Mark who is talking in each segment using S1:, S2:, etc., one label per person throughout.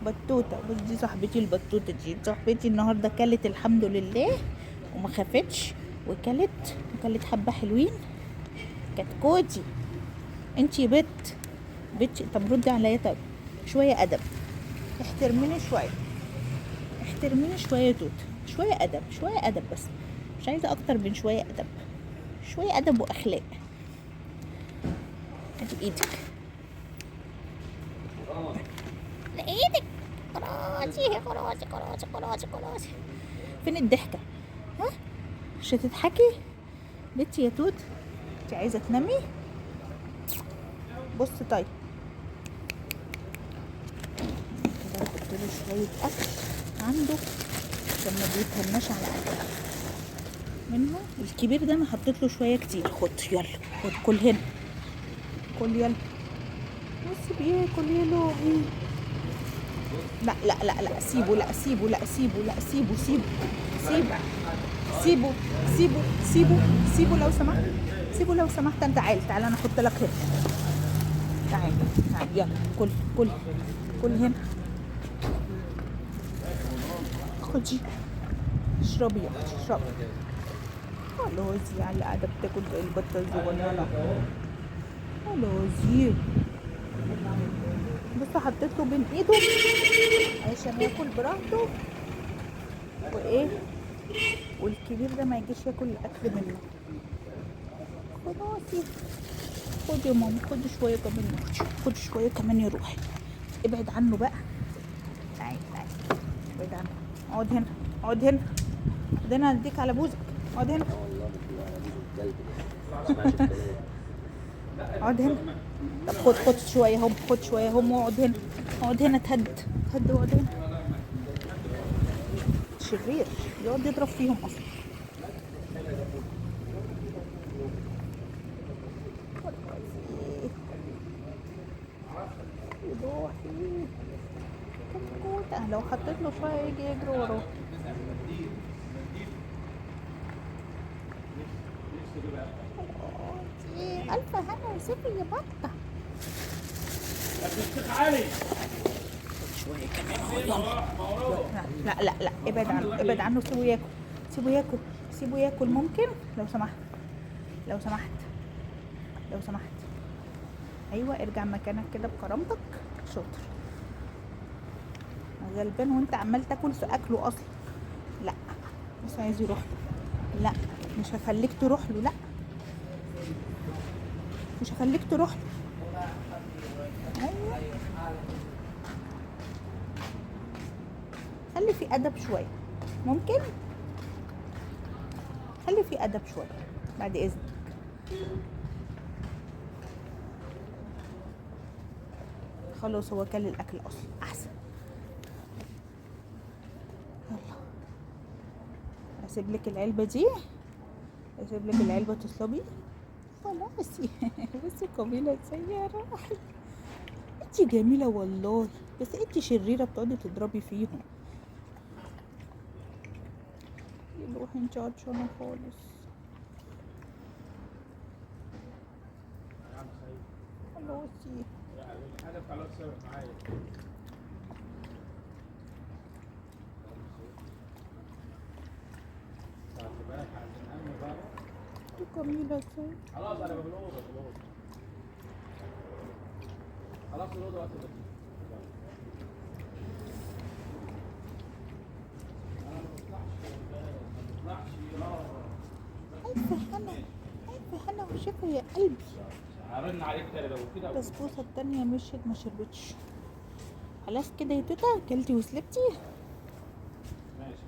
S1: بطوطة. بص دي صاحبتي البطوطة، دي صاحبتي النهاردة كلت الحمد لله وما خافتش، وكلت حبة حلوين. كتكوتي انتي بت بت. طب ردي عليا، طب شوية أدب، احترميني شوية، احترميني شوية يا توت، شوية أدب، شوية أدب بس، مش عايزة أكتر من شوية أدب، شوية أدب وأخلاق. ادي ايدك، ايدك، خلاصي خلاصي خلاصي خلاصي خلاصي. فين الضحكة؟ ها؟ مش هتضحكي بنتي يا توت؟ انت عايزة تنامي؟ بص طيب كده احط له شوية أكل عنده عشان ما بيتهناش على أكل منه. الكبير ده أنا حطيت له شوية كتير. خد يلا، خد كل هنا، كل يلا. بص بياكل يا لوحي. لا لا لا لا سيبه، لا سيبه، لا سيبه، لا سيبه، سيبه، سيبه، سيبه، سيبه، سيبه، سيبه لو سمحت، سيبه لو سمحت. انت تعال، تعال انا احط لك هنا. تعال تعال يلا، كل كل كل هنا. خدي اشربي يا اختي، اشربي. خلاص يعني قاعدة بتاكل زي البطة الصغننه. خلاص بص حطيت له بين ايده عشان ياكل براحته. وايه، والكبير ده ما يجيش ياكل الاكل منه. خلاص خدي يا ماما، خدي شوية كمان يا اختي، خدي شوية كمان يا روحي. ابعد عنه بقى، تعالي تعالي، ابعد عنه. اقعد هنا، اقعد هنا، اقعد هنا، هديك على بوزك. اقعد هنا، اقعد هنا. طب خد، خد شوية هم، خد شوية هم، واقعد هنا، اقعد هنا، تهد تهد، واقعد هنا. شرير يقعد يضرب فيهم اصلا. كتكوتة لو حطيت له شوية يجي يجري وراه. ألف هنا وسيبي يا بطة. شوية كمان اهو، يلا. لا لا لا ابعد عنه، ابعد عنه، سيبه ياكل، سيبه ياكل، سيبه ياكل. ممكن لو سمحت، لو سمحت، لو سمحت. ايوه ارجع مكانك كده بكرامتك. شاطر، غلبان وانت عمال تاكل في اكله اصلا. لا مش عايز يروح له، لا مش هخليك تروح له، لا مش هخليك تروح له. ايوه خلي في ادب شوية، ممكن خلي في ادب شوية بعد اذنك. خلاص هو كل الاكل اصلا احسن. يلا اسيب لك العلبة دي، اسيب لك العلبة تشربي. خلاص بصي قبيلة ازاي يا روحي، انتي جميلة والله، بس انتي شريرة بتقعدي تضربي فيهم. يا روحي انتي عطشانة خالص. خلاص جميلة ازاي.
S2: خلاص انا بالأوضة، بالأوضة. خلاص الأوضة وقت.
S1: ألف هنا، ألف هنا وشفا يا قلبي.
S2: هرن عليك تاني لو كده.
S1: البسبوسة التانية مشيت ما شربتش. خلاص كده يا توتة، كلتي وسلبتي.
S2: ماشي.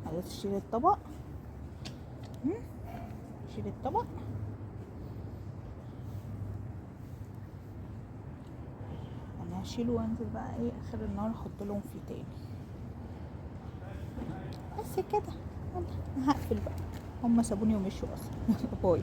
S1: خلاص شيل الطبق، شيل الطبق. انا هشيله وانزل بقى ايه اخر النهار احط لهم فيه تاني. بس كده، يلا انا هقفل بقى، هم سابوني ومشوا اصلا. باي.